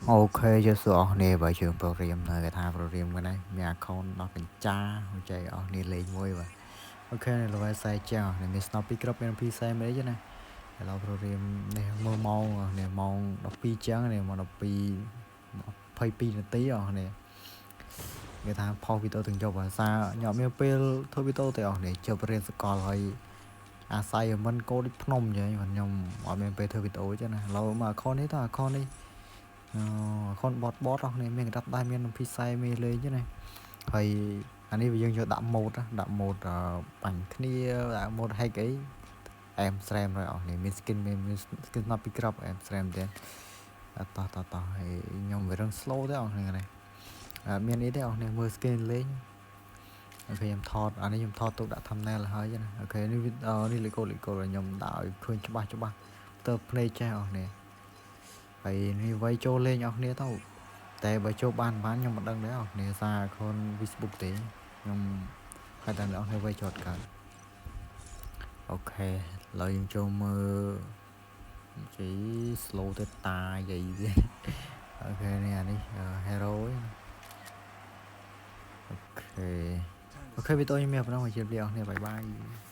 OK ជសួរអស់គ្នាបើជើងប្រុសរៀមនៅគេថាប្រុសរៀមហ្នឹងមាន account ដល់កញ្ចាហូចៃអស់គ្នាលេងមួយបាទ។ OK នេះ level 40ជាងនេះមាន snow 2គ្រាប់មាន PC មិនអីទេណាឥឡូវប្រុសរៀមនេះមើលម៉ោងនេះម៉ោង12ជាងនេះម៉ោង12 22នាទីអស់នេះគេថាផុសវីដេអូទាំងយប់អាសាញ៉ាំមានពេលធ្វើវីដេអូទេអស់នេះជប់រៀនសកលហើយអាស្រ័យមិនកោដូចភ្នំអញ្ចឹងខ្ញុំអត់មានពេលធ្វើវីដេអូចឹងណាឥឡូវមក account នេះត account នេះអឺ account bot bot អស់នេះមានកណ្ដាប់ដៃមាន PC មានលេងចឹងណាហើយអានេះវាយើងយកដាក់ mode ដាក់ mode បាញ់គ្នាដាក់ mode hack អីអែមស្រែមហើយអស់នេះមាន skin មាន skin ស្នាប់ពីក្របអែមស្រែមទេតោះតោះតោះហើយខ្ញុំវារឹង slow ទេអស់នេះអត់មានអីទេអស់នេះមើល skin លេង។ OK ខ្ញុំថតអានេះខ្ញុំថតទុកដាក់ thumbnail ហើយណា។ OK នេះនេះលេខកូដលេខកូដខ្ញុំដាក់ឲ្យឃើញច្បាស់ច្បាស់ទៅភ្នែកចេះអស់នេះហើយនេះវាយចូលលេងអស់គ្នាទៅតែបើចូលបានបានខ្ញុំមិនដឹងដែរអស់គ្នាសារ account Facebook ទេខ្ញុំហើយតែអ្នកនរវាយចូលកើត។ OK ឥឡូវយើងចូលមើលជី slow ទៅតាយាយវា។ OK នេះអានេះ hero។ OK OK វីដេអូនេះមានប៉ុណ្ណឹងជម្រាបលាអស់គ្នាbye bye។